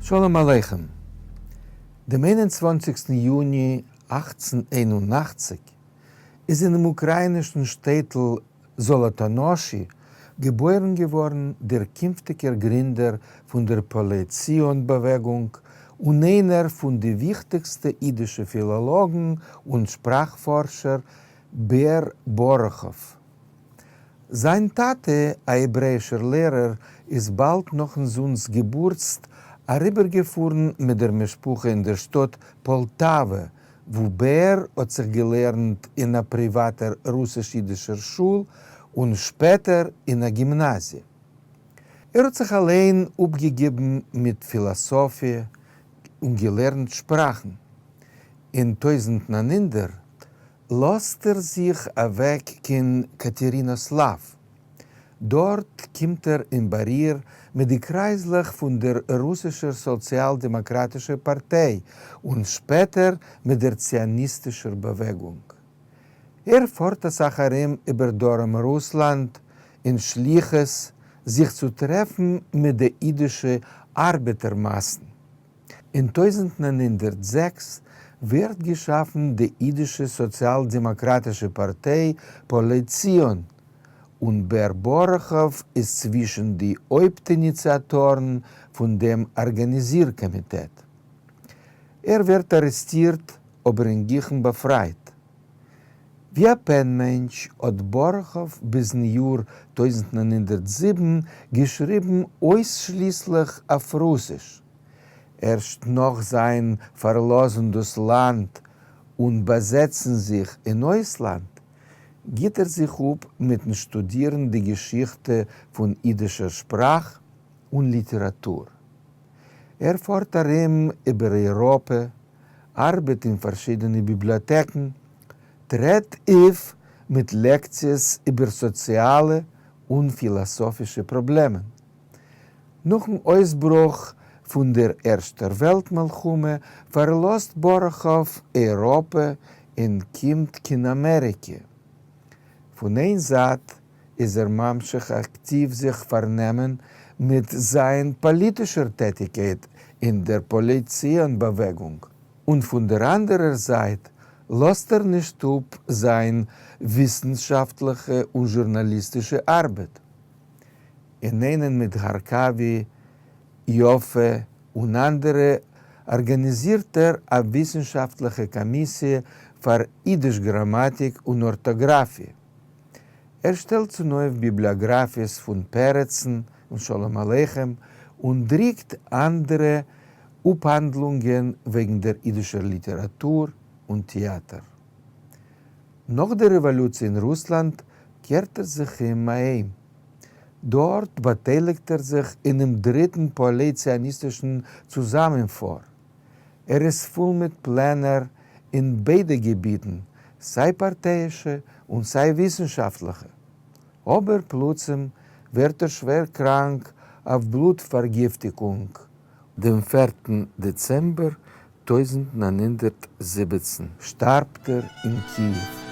שלום עליכם. דעם 21סטן יוני 1881 איז אינעם אוקראינישן שטעטל זאלאטאנאשי געבוירן געווארן דער קינפטיגער גרינדער פון דער פועלי ציון באוועגונג און איינער פון די וויכטיגסטע אידישע פילאלאגן און שפראך-פארשער בער באראכאוו. זיין טאטע, א העברעאישער לערער, איז באלד נאכן זון'ס געבורטסט אריבערגעפארן מיט דער משפחה אין דער שטאט פאלטאווע, וואו בער האט זיך געלערנט אין א פריוואטער רוסיש-אידישער שול און שפעטער אין א גימנאזיע. ער האט זיך אליין אפגעגעבן מיט פילאסאפיע און געלערנט שפראכן. אין 1900 לאזט ער זיך אוועק קיין קאטערינאסלאוו. דארט קומט ער אין באריר מיט די קרייזלעך פון דער רוסישער סאציאל-דעמאקראטישער פארטיי און שפעטער מיט דער ציוניסטישער באוועגונג. ער פארט אסאך ארום איבער דרום רוסלאנד אין שליחות זיך צו טרעפן מיט די אידישע ארבעטער מאסן. אין 1906 ווערט געשאפן די אידישע סאציאל-דעמאקראטישע פארטיי פועלי ציון, און בער באראכאוו איז צווישן די הויפט איניציאטארן פון דעם ארגאניזיר קאמיטעט. ער ווערט ארעסטירט אבער אינגיכן באפרייט. ווי א פען-מענטש האט באראכאוו ביזן יאר 1907 געשריבן אויסשליסליך אויף רוסיש. ערשט נאך זיין פארלאזן דאס לאנד און באזעצן זיך אין אויסלאנד, גיט ער זיך אפ מיטן שטודירן די געשיכטע פון אידישער שפראך און ליטעראטור. ער פארט ארום איבער אייראפע, ארבעט אין פארשידענע ביבליאטעקן, טרעט אויף מיט לעקציעס איבער סאציאלע און פילאסאפישע פראבלעמען. נאכן אויסברוך פון דער ערשטער וועלט מלחמה פארלאזט באראכאוו אייראפע און קומט קיין אמעריקע. פון איין זייט איז ער ממשיך אקטיוו זיך פארנעמען מיט זיין פאליטישער טעטיקייט אין דער פועלי ציון באוועגונג, און פון דער אנדערער זייט לאזט ער נישט אפ זיין וויסנשאפטליכע און זשורנאליסטישע ארבעט. אינאיינעם מיט הארקאווי, יפה און אנדערע ארגאניזירט ער א וויסנשאפטליכע קאמיסיע פאר אידיש גראמאטיק און ארטאגראפיע. ער שטעלט צונויף ביבליאגראפיעס פון פרצן און שלום עליכם און דריקט אנדערע אפהאנדלונגען וועגן דער אידישער ליטעראטור און טעאטער. נאך דער רעוואלוציע אין רוסלאנד קערט ער זיך אום אהיים. דארט באטייליגט ער זיך אינעם דריטן פועלי-ציוניסטישן צוזאמענפאר. ער איז פול מיט פלענער אין ביידע געביטן, סיי פארטייאישע און סיי וויסנשאפטליכע. אבער פלוצים ווערט ער שווער קראנק אויף בלוט פארגיפטיגונג. דעם פערטן דעצעמבער 1917 שטארבט ער אין קיעוו.